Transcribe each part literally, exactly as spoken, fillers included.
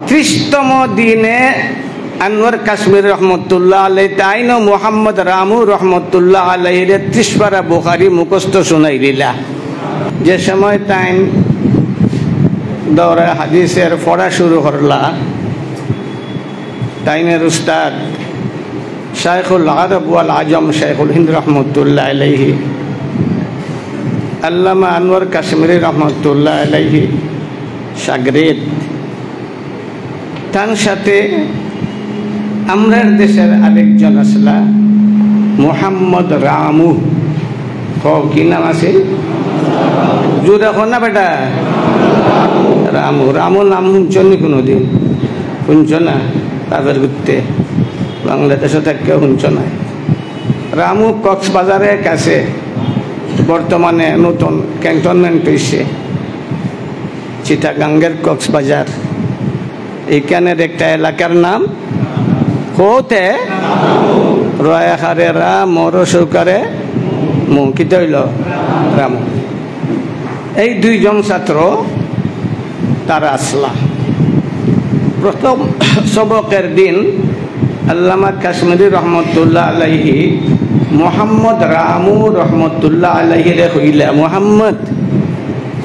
ত্রিশতম দিনে আনোয়ার কাশ্মীর রহমতুল্লাহ আলাইহি তাইনও মোহাম্মদ রামু রহমতুল্লাহ আলাইহিরে ত্রিশ পারা বুখারি মুখস্থ শুনাই দিলা। যে সময় তাইন দৌরা হাদিসের পড়া শুরু করলা, তাইনের উস্তাদ শাইখুল আরব ওয়াল আজম শাইখুল হিন্দ রহমতুল্লাহ আলাইহি, আল্লামা আনোয়ার কাশ্মীরি রহমতুল্লাহ আলাইহি শাগরিদ, তার সাথে আমরার দেশের আরেকজন আসলা মোহাম্মদ রামু। কও, কি নাম আছে? জোরে কও না বেটা। রামু, রামু নাম শুনছো নি কোনোদিন? শুনছো না? বাপের গুত্তে বাংলাদেশও থাকিয়া শুনছো না। রামু কক্সবাজারের কাছে বর্তমানে নতুন ক্যান্টনমেন্ট হইছে, চিটাগাঙ্গের কক্সবাজার। এইখানের একটা এলাকার নাম হতে রয়াখারে রা মর সৌকারে মু। কিতা হইল? রামু। এই দুইজন ছাত্র তারা আসলা। প্রথম সবকের দিন আল্লামা কাশ্মীরি রহমতুল্লাহ আলাইহি মোহাম্মদ রামু রহমতুল্লাহ আলাইহিরে কইলা, "মোহাম্মদ,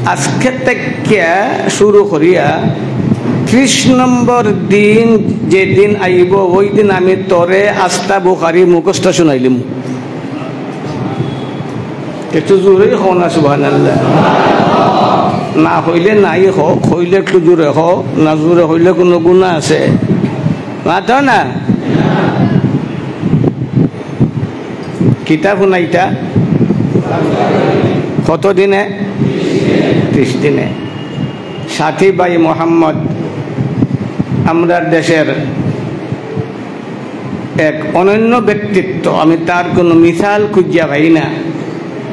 আজকে থেকে শুরু করিয়া ত্রিশ নম্বর দিন যেদিন আইব, ওই দিন আমি তোরে আস্তা বুখারি মুখস্থ শুনাইলিমু।" একটু জোরেই কও না, সুবহানাল্লাহ। না কইলে নাই কও, কইলে একটু জোরে কও, না জোরে কইলে কোনো গুনাহ আছে? মাতো না। কিতা শুনাইতা? কত দিনে? ত্রিশ দিনে। সাথী ভাই মোহাম্মদ, আমরার দেশের এক অনন্য ব্যক্তিত্ব, আমি তার কোনো মিসাল খুঁজিয়া পাই না।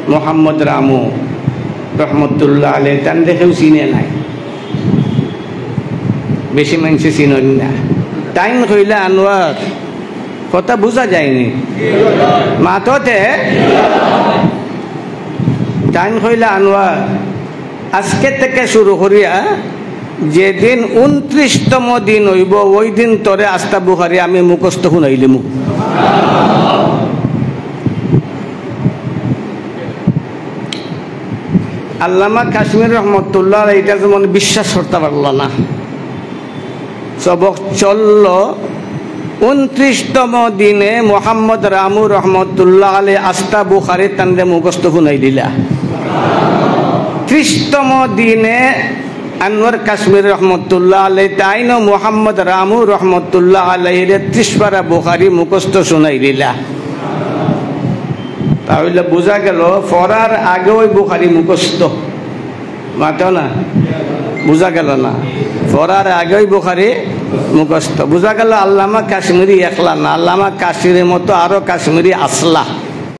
মোহাম্মদ রামু রহমতুল্লাহ আলাইহি, তান দেখেও চিনে নাই, বেশি মানুষে চিনইন না। তাইন কইলা, "আনোয়ার, কথা বুঝা যায়নি, মাততে।" তাইন কইলা, "আনোয়ার, আজকে থেকে শুরু করিয়া যেদিন ঊনত্রিশতম দিন হইব, ওই দিন তোরে আস্তা বুখারি আমি মুখস্থ শুনাইলিমু।" আল্লামা কাশ্মীর রহমতুল্লাহ আলাইহি এটা যেমন বিশ্বাস করতে পারল না। সবক চলল, ঊনত্রিশতম দিনে মোহাম্মদ রামু রহমতুল্লাহ আলাইহি আস্তা বুখারি তানরে মুখস্থ শুনাই দিলা। ত্রিশতম দিনে আনোয়ার কাশ্মীর রহমতুল্লাহ আলাইহি তাইনও মোহাম্মদ রামু রহমতুল্লাহ আলাইহিরে ত্রিশ পারা বুখারি মুখস্থ শুনাই দিলা। তাহলে বুঝা গেল পড়ার আগেই বুখারি মুখস্থ। মাতো না, বুঝা গেল না? পড়ার আগেই বুখারি মুখস্থ। বুঝা গেল আল্লামা কাশ্মীরি একলা না, আল্লামা কাশ্মীরির মতো আরো কাশ্মীরি আসলা।